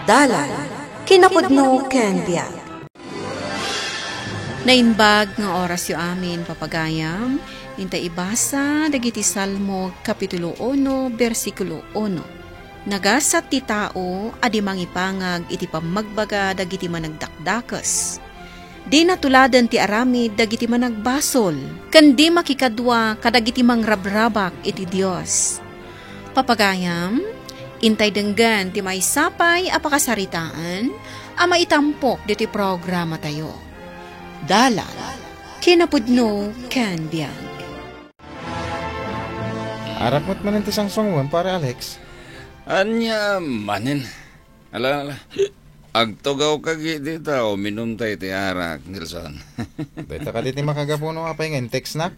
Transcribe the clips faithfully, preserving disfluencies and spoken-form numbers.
Dalan, kinapudno ken biag. Naimbag nga orasyo amin, papagayam. Inta ibasa dagiti Salmo, Kapitulo uno, bersikulo uno. Nagasat ti tao a di mangipangag iti pammagbaga dagiti managdakdakes. Dina tuladen ti aramid dagiti managbasol, ken di makikadua kadagiti mangrabrabak iti Dios. Papagayam, intay denggen ti maysa pay a pakasaritaan a maitampok ditoy programatayo. Dalan, kinapudno ken biag. Arak met manen ti sangsanguem, Pare Alex. Ania manen? Ala, ala. Agtugawka gidi ta uminumta iti arak, Nelson. Dayta kadi ti makagapu no apay nga in-textnak?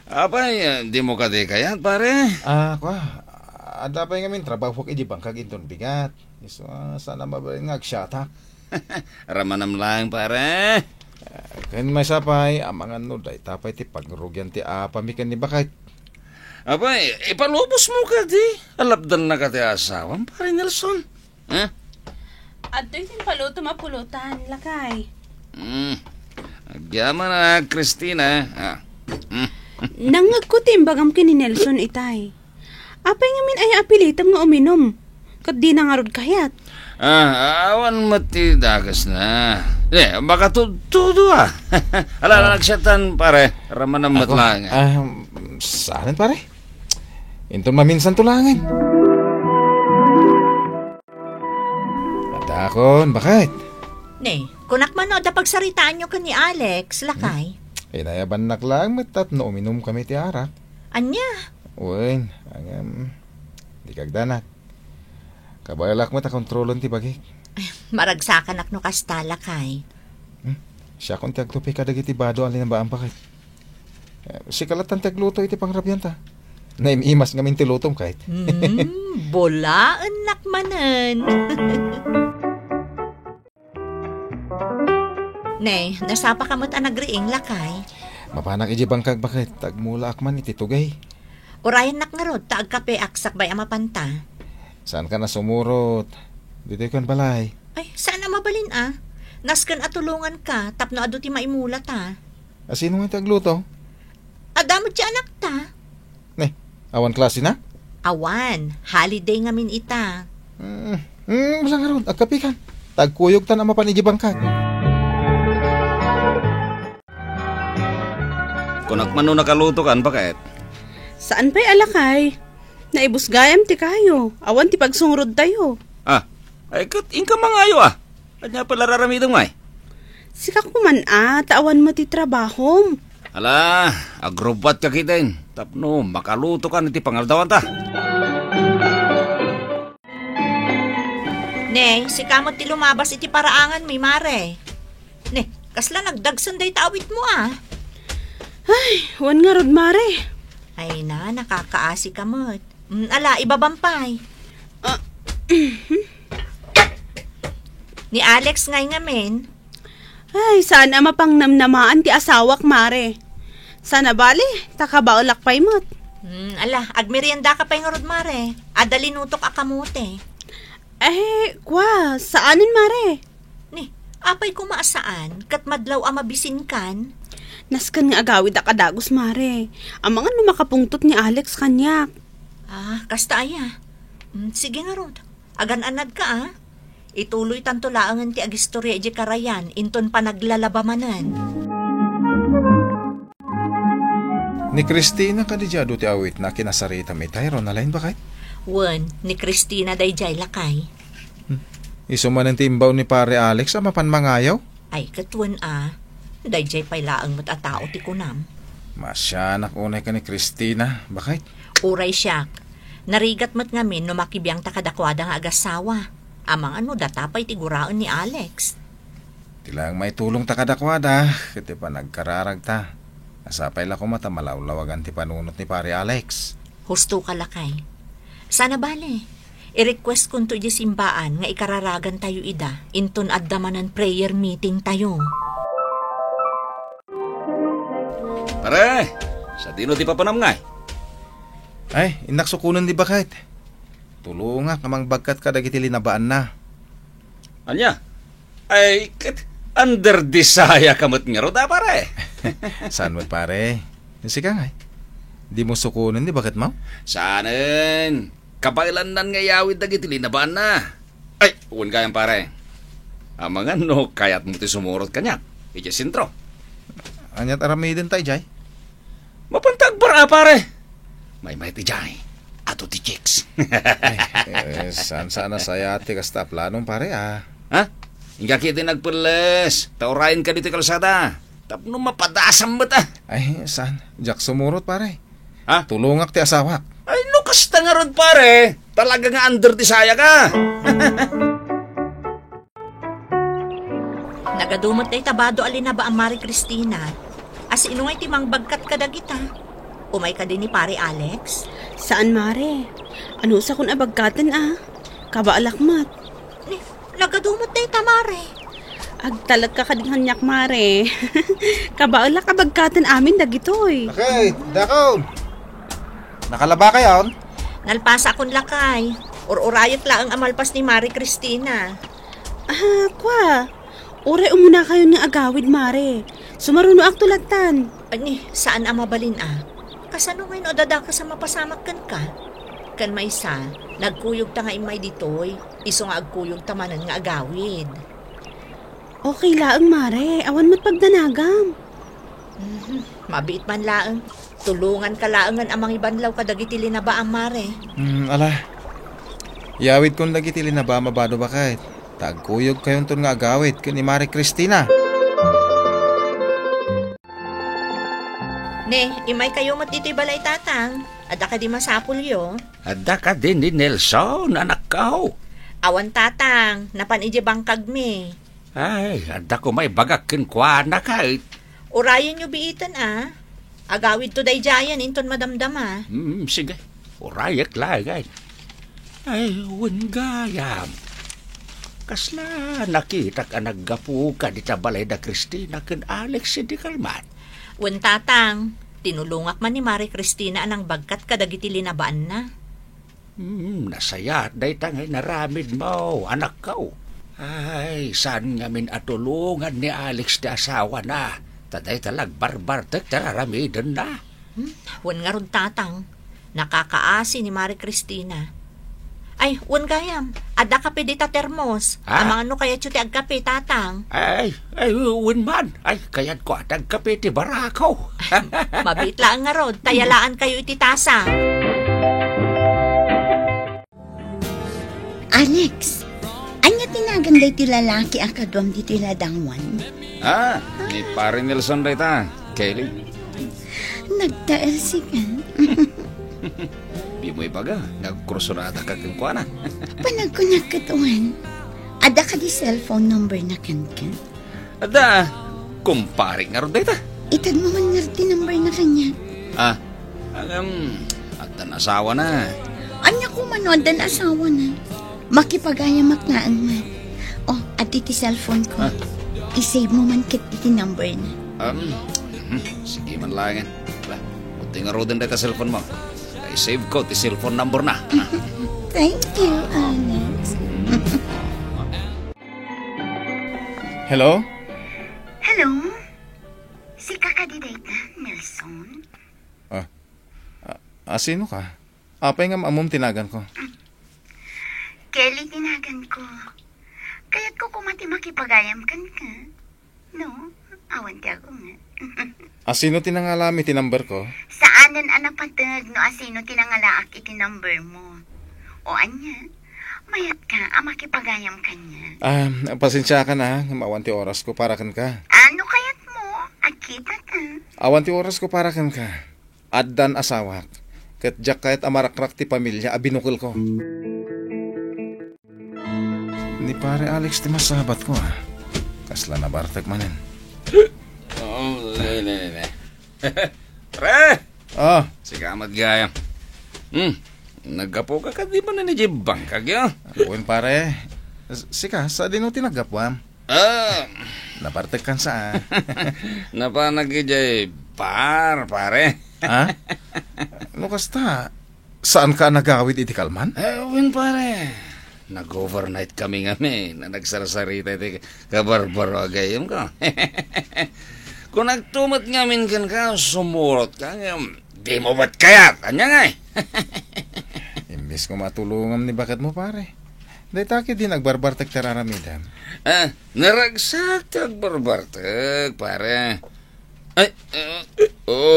Apay, dimo kadi kayat, pare? Ah, kua. Adda pay ngamin trabahok idi bangkag inton bigat. Isu, ah, saan a mabalin nga agsiatak. Ramanam laeng, pare. Ah, ken maysa pay, amangan no dayta pay ti pagrugian ti apami ken ni Bakay. Apay, ipalubosmo kadi? Alapdannaka ti asawam, Pare Nelson? Ha? Adtoy ti impalutom a pulutan, lakay. Hmm. Agyaman a, Christina. Ah. Hmm. Nangngegko ti imbagam ken ni Nelson itay. Apay ngamin aya apilitem nga uminum? Ket dina ngarud kayat. Ah, awan met ti dakesna. Eh, makatudtudo, ah. Ala, ala, nagsiatan, pare. Ramanam met laeng, ah. Ah, saan, pare? Inton maminsanto laengen. Adakon, baket. Ne, kunak man no adda pagsaritaanyo ken ni Alex, lakay. Hmm? Inayabannak laeng met tapno uminumkami ti arak. Ania? Wen, ngem, di kagdanat. Kabaelak met a kontrolen ti bagik. Ay, maragsakanak no kasta, lakay. Hmm? Siakon ti agtupi kadagiti bado a linabaan, baket. Eh, sika lattan ti agluto iti pangrabianta. Naim-imas ngamin ti lutom, ket. Hmm, bulaennak manen. Ne, nasapaka met a nagriing, lakay? Mapanak idiay bangkag, baket, ta agmulaak man iti tugay. Urayennak ngarud ta agkapeak sakbay a mapanta. Saankan a sumurot. Ditoy kan balay. Ay, saan a mabalin a. Nasken a tulonganka tapno adu ti maimulata. A, sino nga ti agluto? Adda met ti anakta. Ne, awan klasena? Awan, holiday ngamin ita. Mm, mm, basta ngarud, agkapikan. Ta agkuyogtan a mapan idiay bangkag. Kunak man no nakalutokan, baket. Saan pay a lakay? Naibus gayam ti kayo. Awan ti pagsungrodtayo. Ah, ay ket inka mangayo, ah. Ania pay la raramidem, ngay? Sika koman a, ta awan met ti trabahom. Ala, agrubbuatka ketdin tapno makalutokan iti pangaldawan ta. Ne, sika met ti lumabas iti paraanganmi, mare. Ne, kasla nagdagsen dayta awitmo, a? Ay, wen ngarud, mare. Ay na, nakakaasika met. Mm, ala, ibabam pay. Ah, ni Alex ngay ngamin. Ay, saan a mapangnamnamaan ti asawak, mare. Saan a bale, ta kabaelak pay met. Hmm, ala, agmeriendaka pay ngarud, mare. Adda linutok a kamote. Eh, kua, saanen, mare? Ni, apay koma a saan, ket madlaw a mabisinkan? Nasken nga agawidak a dagus, mare. Amangan no makapungtot ni Alex kaniak. Ah, kasta aya. Mm, sige ngarud. Agan-anadka, a. Ituloytanto laengen ti agistoria idiay karayan inton panaglalaba manen. Ni Christina kadi diay adu ti awitna a kinasaritam itay, Ronalyn, baket? Wen, ni Christina daydiay, lakay. Hmm. Isu manen ti imbaon ni Pare Alex a mapan mangayaw? Ay, ket wen a. Daydiay pay laeng met a tao ti kunam. Masianak unay ken ni Christina, baket? Uray siak. Narigat met ngamin no makibiangta kadakuada nga agasawa. Amangan no data pay ti guraen ni Alex. Ti laeng maitulongta kadakuada ket ti panagkararagta. Sapay la koma ta malawlawagan ti panunot ni Pare Alex. Husto ka, lakay. Saan a bale, i-request konto idiay simbaan nga ikararagantayo ida inton adda manen prayer meeting tayo. Pare, sadino ti papanam ngay? Ay, innak sukonen ni baket. Tulongak a mangbagkat kadagiti linabaanna. Ania? Ay, ket under the saya ka met ngarud, a, pare? Saan met, pare? Sika ngay. Dimo sukonen ti baketmo? Saanen. Kabaelannan nga iyawid dagiti linabaanna. Ay, wen gayam, pare. Amangan no kayatmo ti sumurot kaniak idiay sentro. Aniat aramidenta idiay? Mapanta agbar-a, pare. Maymay ti jay. Adu ti chicks. Ay, eh, saan, saan a saya ti kasta a planom, pare, a? Ha? Inka ketdi nagpelles. Ta urayenka ditoy kalsada. Tapno mapadasam met, a. Ay, saan? Diak sumurot, pare. Ha? Tulongak ti asawak. Ay, no kasta ngarud, pare. Talaga nga under ti saya ka. Nagadu met dayta bado a linaba a Mare Cristina. Asino ngay ti mangbagkat kadagita? Umay kadi ni Pare Alex? Saan, Mare. Anusakon a bagkaten, a? Kabaelak met. Ni, nagadu met dayta, Mare. Agtalekka kadi kaniak, Mare. Kabaelak a bagkaten amin dagitoy. Okay, dakon. Nakalabakayon? Nalpasakon, lakay. Ur-urayek laeng a malpas ni Mare Cristina. Ah, kua. Uray umunakayon nga agawid, Mare. Sumarunoakto lattan. Ani, saan a mabalin, a? Kasano ngay no adda dakes a mapasamak kenka? Ken maysa, nagkuyogta nga immay ditoy, isu nga agkuyogta manen nga agawid. Okay laeng, Mare. Awan met pagdanagam. Mhm. Mabiit man laeng. Tulonganka laengen a mangibanlaw kadagiti linabaam, Mare. Hmm, ala. Iyawidkon dagiti linabaam a bado baket. Ta agkuyogkayonton nga agawid ken ni Mare Cristina. Ne, immaykayo met ditoy balay, Tatang. Adda kadi masapulyo? Adda kadi ni Nelson, anakko? Awan, Tatang. Napan idiay bangkagmi. Ay, adda koma ibagak kenkuana, ket. Urayenyo biiten, a. Agawidto daydiayen inton madamdama. Hmm, sige. Urayek laeng. Ay, wen gayam. Kasla nakitak a naggapuka dita balay da Cristina ken Alex idi kalman. Wen, Tatang, tinulongak man ni Mare Cristina a nangbagkat kadagiti linabaanna. Hmm, nasayaat dayta nga inaramidmo, anakko. Ay, saan ngamin a tulongan ni Alex ti asawana, ta dayta la agbarbartek ti araramidenna. Hmm, wen ngarud, Tatang, nakakaasi ni Mare Cristina. Ay, wen gayam, adda kape dita termos. Ha? Amangan no kayatyo ti agkape, Tatang. Ay, ay, wen man. Ay, kayatko a ti agkape ti barako. Mabiit laeng ngarud, ta yalaankayo iti tasa. Alex, ania ti nagan daytoy lalaki a kaduam ditoy ladawan? Ah, ni Pare Nelson dayta, Kelly. Nagtaelsikan. Dimo ibaga, nagkursunada ka kenkuana. Panagkuniak ket wen, adda kadi cellphone number na kenka? Adda, kumpare ngarud dayta. Itedmo man ngarud ti number na kaniak. Ah, agam, addan asawana. Ania koma no addan asawana? Makipagayamak laeng man. Oh, adda ti cellphone ko. Ah. I-save mo man ket iti number na. Um, mhm, sige man laengen. Ala, adtoy ngaruden dayta cellphone mo. I-save ko ti cellphone number na. Thank you, Alex. Hello? Hello? Sika kadi dayta, Nelson? Ah, a, a, sino ka? Apay ngam ammom ti naganko? Kelly ti naganko. Kayatko koma ti makipagayam kenka. No? Awan ti agunget. A, sino ti nangalami ti number ko? Saanen a napateg no asino ti nangalaak iti number mo. O ania? Mayatka a makipagayam kaniak. Ah, pasensiakan a, ngem awan ti orasko para kenka. Ano kayatmo? Agkitata. Awan ti orasko para kenka. Addan asawak. Ket diak kayat a marakrak ti pamilia a binukelko. Ni Pare Alex ti masabatko, a. Kasla nabartek manen. Oh, ne, ne, ne, ne. Pre! Ah. Sika met gayam. Hmm. Naggapuka kadi manen idiay bangkag, ya? Wen, pare. S-, sika, sadino ti naggapuam? Ah. Nabartekkan sa, a. Napanak idiay bar, pare. Ha? No kasta, Saanka a nagawid iti kalman? Eh, wen, pare. Nag-overnight kami ngamin a nagsarsarita iti kabarbaro a gayyemko. Kunakto met ngamin kenka, sumurotka ngem dimo met kayat. Ania ngay? Imbes nga matulongam ni baketmo, pare. Dayta ketdi nagbarbartek ti ar-aramidem. Ah, naragsak ti agbarbartek, pare. Ay, eh,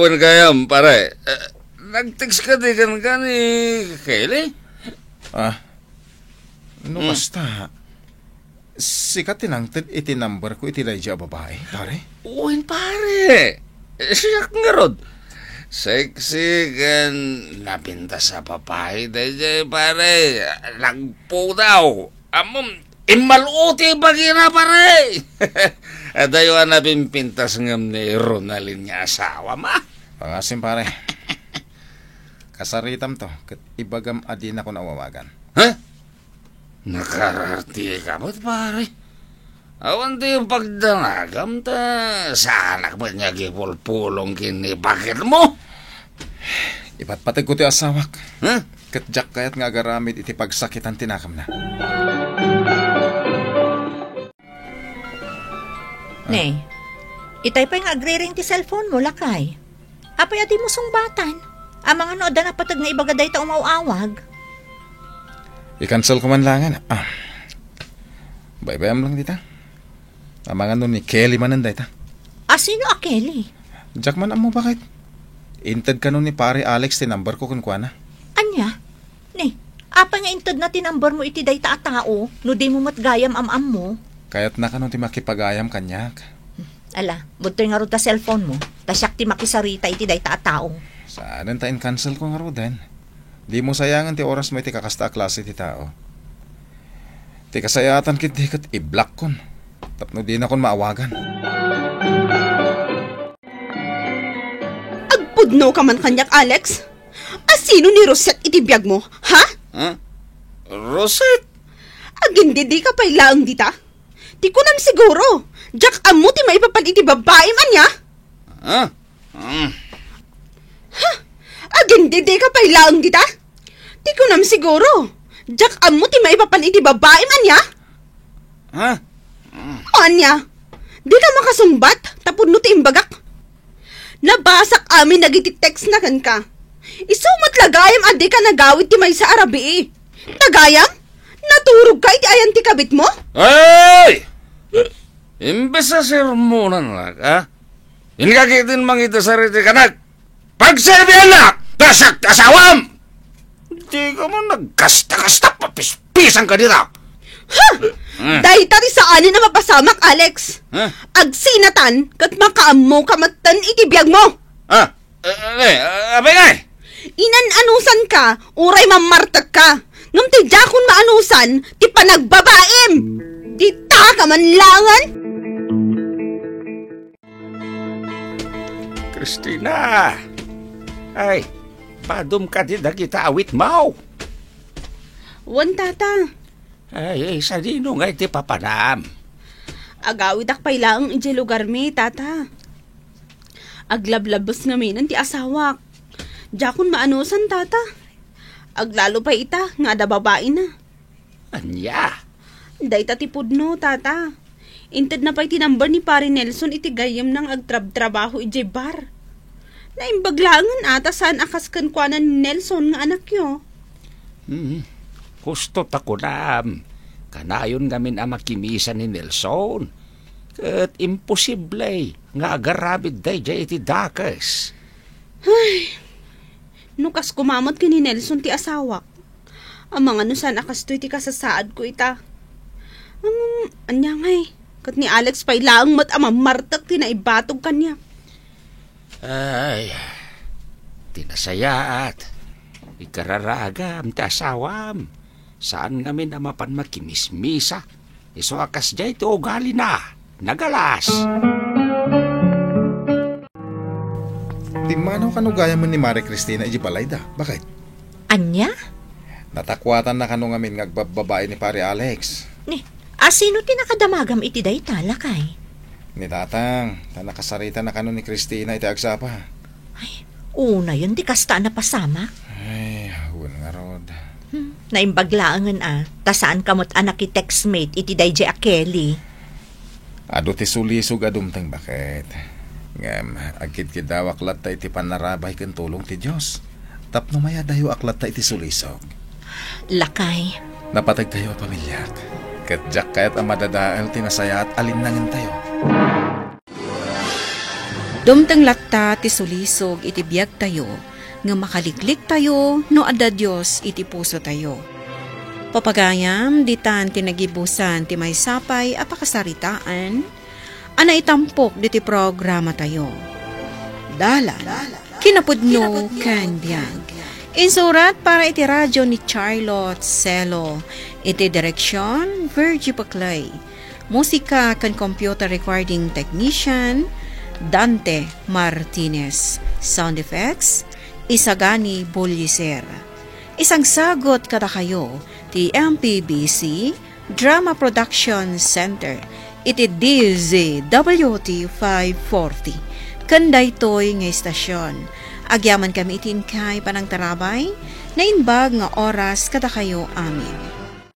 wen gayam, pare. Eh, nag-text kadi kenka ni Kelly? Ah, no, hmm, basta, sika ti nangted iti number ko iti daydiay a babai, pare? Wen, pare. Eh, siak ngarud. Sexy ken napintas a babai daydiay, pare. Nagpudaw. Ammom, immal-o ti bagina, pare. Adayo a napimpintas ngem ni Ronalyn nga asawam, a? Pangasim, pare. Kasaritam to, ket ibagam a dinakon awawagan. Ha? Nakaarartika met, pare. Awan ti pagdanagam ta saanak met nga agipulpulong ken ni baketmo. Ipatpategko ti asawak. Ha? Ket diak kayat nga agaramid iti pagsakitan ti nakamna. Ne, itay pay nga agriring ti cellphone mo, lakay. Apay a dimo sungbatan? Amangan no adda napateg nga ibaga dayta umaw-awag? I-cancel ko man laengen. Ah. Baybayam lang dita. Amangan no ni Kelly manen dayta. A, sino a Kelly? Diak man ammo, baket. Inted kano ni Pare Alex ti number ko kenkuana. Ania? Ni, apay nga intedna ti number mo iti dayta a tao, no dimo met gayam am-ammo? Kayatna kano ti makipagayam kaniak? Ala, budtoy ngarud ta cellphone mo, ta siak ti makisarita iti dayta a tao. Saanen ta in-cancel ko ngaruden. Dimo sayangen ti oras mo iti kakasta a klase ti tao. Ti kasayaatan ketdi ket i-block kon, tapno dinakon maawagan. Agpudno ka man kaniak, Alex? A sino ni Rosette iti biag mo, ha? Ha? Rosette? Agin didika pay laeng dita? Ti kunam siguro, diak ammo ti maipapan iti babaim, ania? Ha? Hmm. Ha? Agin didika pay laeng dita? Ti kunam siguro, diak ammo ti maipapan iti babaim, ania? Ha? Hmm. O ania? Dika makasungbat, tapudno ti imbagak. Nabasak amin dagiti text na kenka. Isu met la gayam a dika nagawid ti maysa a rabii. Ta gayam, naturogka iti ayan ti kabitmo? Ay! Imbes a sermonanak, a? Inka ketdin mangidasar iti kanak. Pagserbiannak, ta siak ti asawam! Dika man nagkasta-kasta, papispisanka dita. Ha! Hmm. Dayta ti saanen a mapasamak, Alex. Ha? Agsinatan ket makaammoka metten iti biagmo. Ha? Eh, eh, eh, apay ngay? Inan-anusanka, uray mammartekka. Ngem ti diakon maanusan, ti panagbabaim. Dita ka man laengen. Christina! Ay, padum kadi dagita awitmo? Wen, tata. Ay, ay, sadino ngay ti papanam? Agawidak pay laeng idiay lugarmi, tata. Aglablabes ngaminen ti asawak. Diakon maanusan, tata. Aglalo pay ita nga adda babaina. Ania? Dayta ti pudno, tata. Intedna pay ti number ni Pare Nelson iti gayyemna nga agtrabtrabaho idiay bar. Naimbag laengen a ta saan a kas kenkuana ni Nelson nga anakyo. Hmm. Husto ta kunam, kanayon ngamin a makimisa ni Nelson. Ket imposible nga agaramid daydiay iti dakes. Ay, no kas kumamet ken ni Nelson ti asawak, amangan no saan a kastoy ti kasasaadko ita. Ngem, ania ngay, ket ni Alex pay laeng met a mammartek ti naibatog kaniak. Ay, ti nasayaat, ikararagam ti asawam. Saan ngamin a mapan makimismisa. Isu a kasdiay ti ugalina. Nagalas. Pimmanaw kano gayamen ni Mare Cristina idiay balayda. Baket? Ania? Natakuatanna kano ngamin nga agbabbabain ni Pare Alex. Ni, a sino ti nakadamagam iti dayta, lakay? Ni Tatang, ta nakasaritanna kano ni Cristina iti agsapa. Ay, unayen ti kasta a napasamak. Ay, Hmm, naimbag laengen a, ta saan ka met a nakitextmate iti daydiay a Kelly. Adu ti sulisog a dumteng baket. Ngem, agkidkiddawak latta iti pannarabay ken tulong ti Dios. Tapno mayadayoak latta iti sulisog. Lakay. Napateg kayo a pamiliak. Ket diak kayat a madadael ti nasayaat a linnangentayo. Dumteng latta ti sulisog iti biagtayo, ngem makalikliktayo no adda Dios iti pusotayo. Papagayam, ditan ti nagibusan ti maysa pay a pakasaritaan a naitampok diti programatayo. Dalan, kinapudno, ken biag. Insurat para iti radio ni Charlotte Celo. Iti direksyon, Virgie Paclay. Musika ken computer recording technician, Dante Martinez. Sound effects, Isagani Bulliser. Isagsagot kadakayo ti M P B C Drama Production Center iti D Z W T five forty. Ken daytoy nga istasyon, agyaman kami iti inkay panangtarabay, naimbag nga oras kadakayo amin.